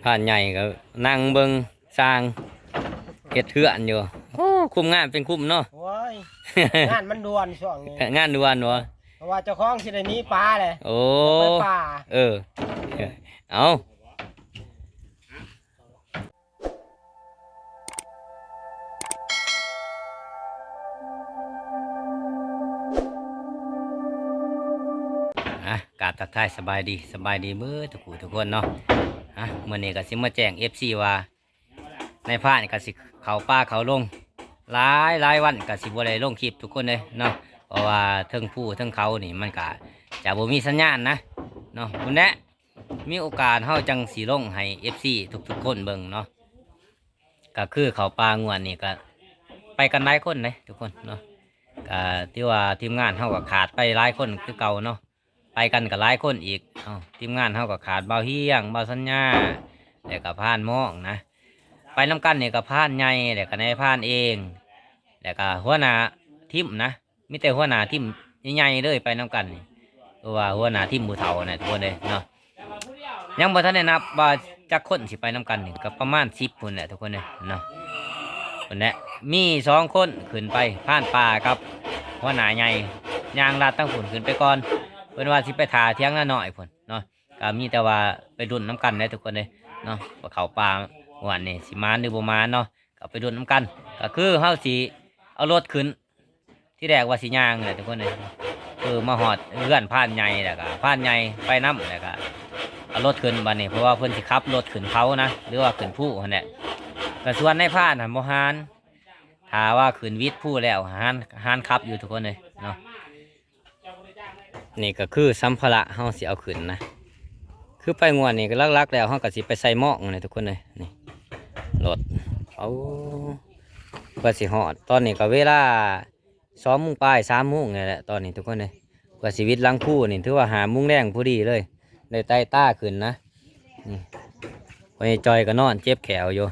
ພານໃຫຍ່ກໍນັ່ງເບິ່ງຊ່າງເຮັດເຮືອນຢູ່. ໂອ້ ຄຸມງານເປັນຄຸມເນາະ. ໂອ້ຍ ງານມັນດ່ວນຊ່ວງນີ້ ງານດ່ວນບໍ່? ເພາະວ່າເຈົ້າຂອງຊິໄດ້ໜີປ່າແຫຼະ. ໂອ້ ໄປປ່າ. ເອີ ເອົາ ອ່ະ ກາບທັກທາຍສະບາຍດີ ສະບາຍດີເບິດທຸກຜູ້ທຸກຄົນເນາະ. ອ່ະ ມື້ນີ້ກໍຊິມາແຈ້ງເອັຟຊີວ່າ ນາຍພານກໍຊິເຂົ້າປ່າເຂົ້າດົງ ຫຼາຍ ຫຼາຍວັນກໍຊິບໍ່ໄດ້ລົງຄລິບທຸກຄົນເດ້ເນາະ ເພາະວ່າເທິງພູເທິງເຂົານີ້ມັນກໍຈະບໍ່ມີສັນຍານນະເນາະ. ພຸ້ນແຫຼະ ມີໂອກາດເຮົາຈັ່ງຊິລົງໃຫ້ເອັຟຊີທຸກໆຄົນເບິ່ງເນາະ. ກໍຄືເຂົ້າປ່າງວດນີ້ກໍໄປກັນຫຼາຍຄົນເດ້ທຸກຄົນເນາະ. ກໍຖືວ່າທີມງານເຮົາກໍຂາດໄປຫຼາຍຄົນຄືເກົ່າເນາະ. ໄປກັນກໍຫຼາຍຄົນອີກ. ເອົ້າ ທີມງານເຮົາກໍຂາດບ່າວຮຽງ, ບ່າວສັນຍາ ແລ້ວກໍພານມອງນະ. ໄປນຳກັນນີ້ກໍພານໃຫຍ່ ແລ້ວກໍນາຍພານເອງ ແລ້ວກໍຫົວໜ້າທີມນະ. ມີແຕ່ຫົວໜ້າທີມໃຫຍ່ໆເລີຍໄປນຳກັນນີ້ ຄືວ່າຫົວໜ້າທີມຜູ້ເຖົ້ານະທຸກຄົນເອີຍເນາະ. ຍັງບໍ່ທັນໄດ້ນັບວ່າຈັກຄົນຊິໄປນຳກັນນີ້ ກໍປະມານສິບພຸ້ນແຫຼະທຸກຄົນເອີຍເນາະ. ພຸ້ນແຫຼະ ມີສອງຄົນຂຶ້ນໄປ ພານປ່າກັບຫົວໜ້າໃຫຍ່ ຍ່າງລັດທາງພຸ້ນຂຶ້ນໄປກ່ອນ. ເພິ່ນວ່າຊິໄປຖ້າຖຽງນານ້ອຍພຸ້ນເນາະ. ກໍມີແຕ່ວ່າໄປລຸ້ນນຳກັນເດ້ທຸກຄົນເອີຍເນາະ ວ່າເຂົ້າປ່າງວດນີ້ຊິໝານຫຼືບໍ່ໝານເນາະ. ກໍໄປລຸ້ນນຳກັນ ກໍຄືເຮົາຊິເອົາລົດຂຶ້ນ ທີແລກວ່າຊິຍ່າງແຫຼະທຸກຄົນເອີຍ. ຄືມາຮອດເຮືອນພານໃຫຍ່ແລ້ວກໍພານໃຫຍ່ໄປນຳ ແລ້ວກໍເອົາລົດຂຶ້ນບາດນີ້ ເພາະວ່າເພິ່ນຊິຂັບລົດຂຶ້ນເຂົານະ ຫຼືວ່າຂຶ້ນພູຫັ້ນແຫຼະ. ກໍສ່ວນນາຍພານຫັ້ນບໍ່ຫານ ຖ້າວ່າຂຶ້ນວິດພູແລ້ວຫານ ຫານຂັບຢູ່ທຸກຄົນເອີຍເນາະ. ນີ້ກໍຄືສຳພາລະເຮົາຊິເອົາຂຶ້ນນະ ຄືໄປງວດນີ້ກໍຫຼັກໆແລ້ວເຮົາກໍຊິໄປໃສ່ໝອກນີ້ທຸກຄົນເອີຍ. ນີ້ລົດ ເອົາ ກວ່າຊິຮອດ ຕອນນີ້ກໍເວລາສອງໂມງປາຍ ສາມໂມງນີ້ແຫຼະຕອນນີ້ທຸກຄົນເອີຍ. ກວ່າຊິວິດຫຼັງພູນີ້ຖືວ່າຫ້າໂມງແລງພໍດີເລີຍ ໄດ້ໄຕ່ຕາຂຶ້ນນະ. ນີ້ ພໍ່ໃຫຍ່ຈ່ອຍກໍນອນເຈັບແຂ້ວຢູ່